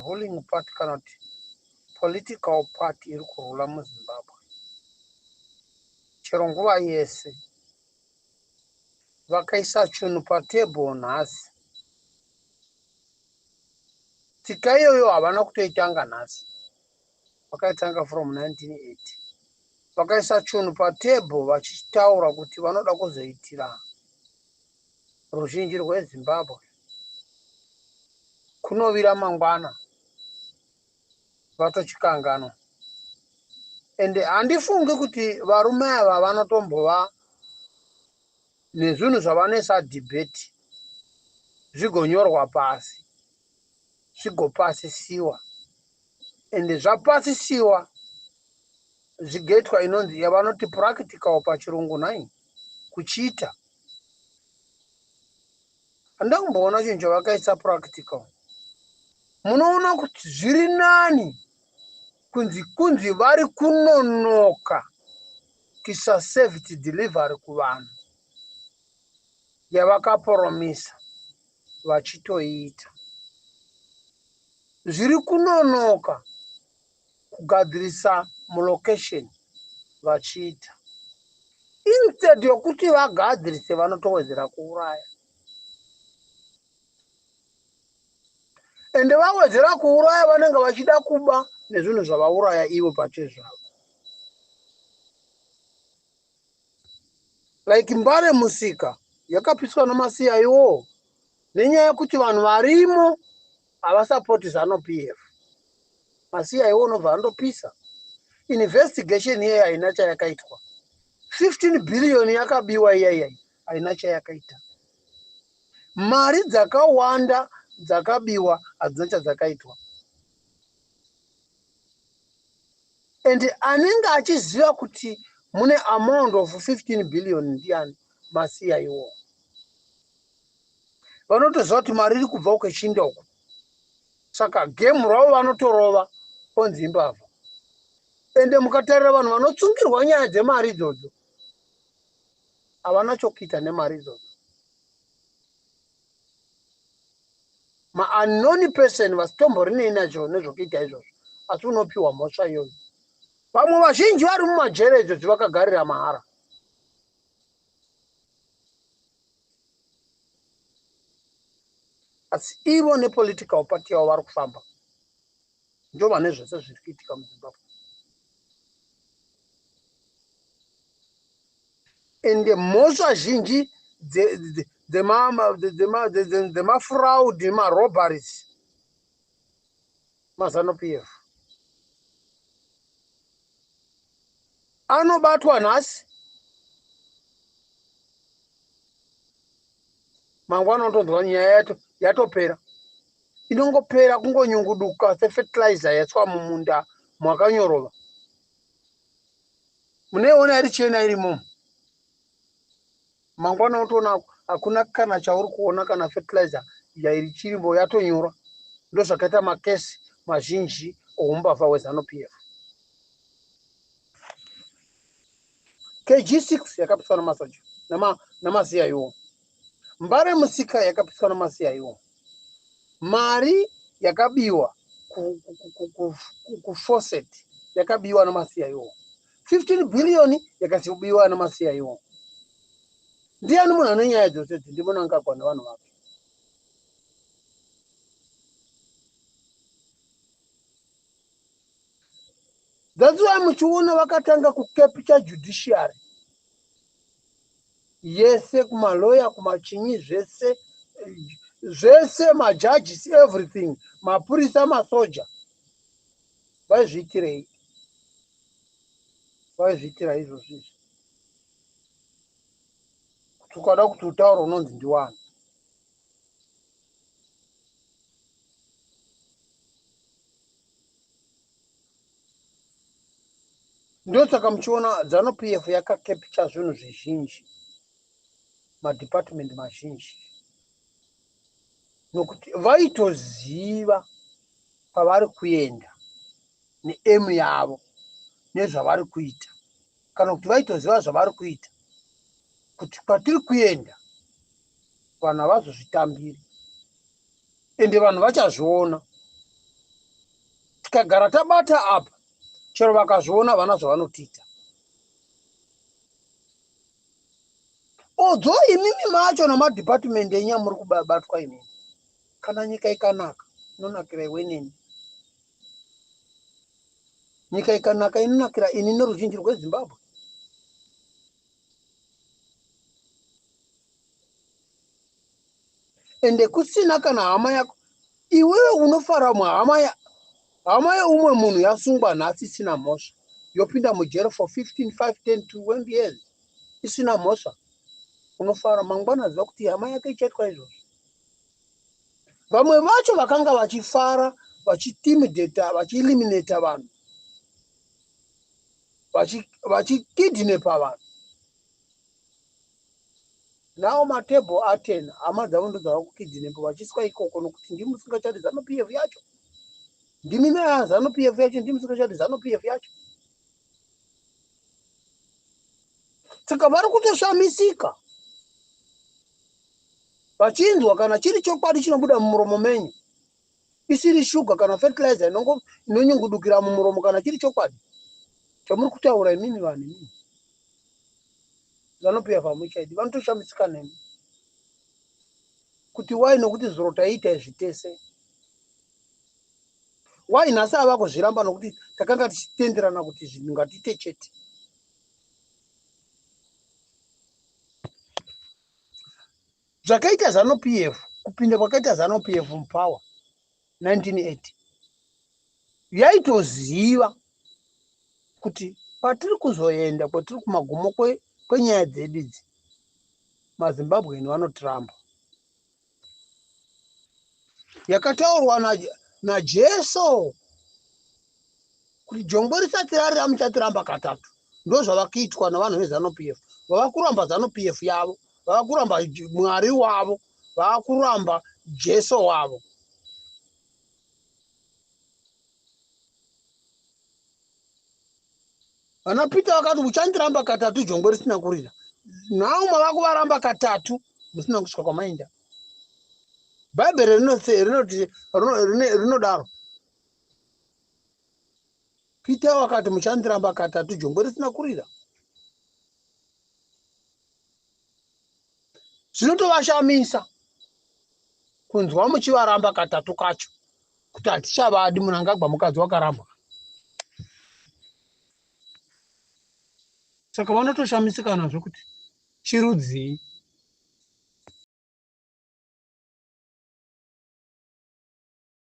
ruling party kana kuti political party iri kurula muZimbabwe. Chero nguva yese vakaisa chinhu patable nhasi, tsika iyoyo havana kutoitanga nhasi, vakaitanga from 1980. Vakaisa chinhu patable vachitaura kuti vanoda kuzoitira ruzhinji rweZimbabwe, kunovira mangwana vatochikanganwa. Ende handifungi kuti varume ava vanotombova nezvinhu zvavanoisa debate, zvigonyorwa pasi, zvigopasisiwa, ende zvapasisiwa zvigoitwa inonzi yavanoti practical pachirungu nhai kuchiita. Handina kumboona chinhu chavakaisa practical. Munoona kuti zviri nani kunzi vari kunonoka kuisa service delivery kuvanhu yavakapromisa vachitoita. Zviri kunonoka kugadzirisa mulocation vachiita. Instead yokuti vagadzirise, vanotowedzera kuuraya. Ende vawedzera kuuraya, vanenge vachida kuba nezvinhu zvavauraya ivo pachezvavo. Like Mbare Musika yakapiswa namaCIO nenyaya yekuti vanhu varimo havasapoti ZANU PF. MaCIO unobva andopisa. Investigation iyeyo haina chayakaitwa. 15 billion yakabiwa iyaiya haina chayakaita. Mari dzakawanda dzakabiwa hadzina chadzakaitwa. And anenge achiziva kuti mune amount of 15 billion ndiani? MaCIO. Vanotoziva kuti mari iri kubva ukwechinda uku, saka game ravo vanotorova onzi imbavha. Ende mukatarira vanhu vanotsungirwa nyaya dzemari idzodzo, havana chokuita nemari idzodzo. Maunknown person vasitomborinei nacho nezvokuita izvozvo, asi unopiwa mhosva iyoyo. Vamwe vazhinji vari mumajere idzodzo vakagarira mahara, asi ivo nepolitical party yavo vari kufamba, ndo vane zvese zviri kuitika muZimbabwe. Ende mhosva zhinji dzemafraud, marobberies, maZANU PF anobatwa nhasi, mangwana unotonzwa nyaya yatopera. Inongopera kungonyunguduka sefertilizer yatswa mumunda mwakanyorova. Munoiona iri chena irimomo, mangwana unotoona hakuna kana chauri kuona, kana fertilizer yairi chirimo yatonyura. Ndozvakaita makesi mazhinji oumbavha hweZANU PF. KG6 yakapiswa namasoja namaCIO. Mbare Musika yakapiswa namaCIO. Mari yakabiwa kuFawcett yakabiwa namaCIO. 15 billion yakasibiwa namaCIO. Ndiani munhu ane nyaya dzose idzi? NdiMnangagwa nevanhu vake. That's why muchiona vakatanga kucapture judiciary yese, kumaloya, kumachinyi, zvese zvese, majudges, everything, mapurisa, masoja. Vaizviitirei? Vaizviitira izvozvo izvi kuti ukada kuti utaura unonzi ndiwani. Ndosaka muchiona ZANU PF yakacapture zvinhu zvizhinji, madepartment mazhinji, nokuti vaitoziva kwavari kuenda neaim yavo nezvavari kuita, kana kuti vaitoziva zvavari kuita, kuti kwatiri kuenda vanhu havazozvitambiri, ende vanhu vachazviona. Tikagara tabata apa, chero vakazviona havana zvavanotiita. Odzo imimi macho namadepartment enyu amuri kubatwa imimi, kana nyika ikanaka inonakira iwe neni. Nyika ikanaka inonakira ini neruzhinji rweZimbabwe. Ende kusina kana hama yako, iwewe unofara hama ya hama yeumwe munhu yasungwa nhasi isina mhosva, yopinda mujero for 15, 5, 10, 20 years isina mhosva, unofara. Mangwana ziva kuti hama yake ichaitwa izvozvo. Vamwe vacho vakanga vachifara vachitimidata, vachieliminata vanhu, vachikidnepa vanhu, nawo matebho a10 hama dzavo ndodzava kukidnepa vachiiswa ikoko, nokuti ndimi musingachadi ZANU PF yacho. Ndimi maya ZANU PF yacho, ndimi musingachadi ZANU PF yacho. Saka vari kutoshamisika vachinzwa kana chiri chokwadi chinobuda mumuromo menyu, isiri shuga kana fertilizer inonyungudukira mumuromo. Kana chiri chokwadi chamuri kutaura imimi, vanhu imimi ZANU PF hamuchaidi, vanotoshamisika nemi kuti wai, nokuti zuro taiita izvi tese, wai nhasi ava kuzviramba? Nokuti takanga tichitenderana kuti zvinhu ngatiite chete. Zvakaita ZANU PF, kupinda kwakaita ZANU PF mupower 1980, yaitoziva kuti patiri kuzoenda, kwatiri kumagumo kwenyaya dzedu idzi, maZimbabwean vanotiramba. Yakataurwa naJesu kuti jongwe risati rarira muchatiramba katatu. Ndo zvavakuitwa navanhu veZANU PF. Vava kuramba ZANU PF yavo, vava kuramba Mwari wavo, vava kuramba Jesu wavo. Vana Peter vakati uchandiramba katatu jongwe risina kurira. Nhau mava kuvaramba katatu musina kusvika kwamaenda. Bhaibheri rinoti rinodaro. Peter wakati muchandiramba katatu jongwe risina kurira. Zvinotovashamisa kunzwa muchivaramba katatu kacho kuti hatichavadi. Mnangagwa mukadzi wakarambwa, saka vanotoshamisika nazvo kuti chirudzii.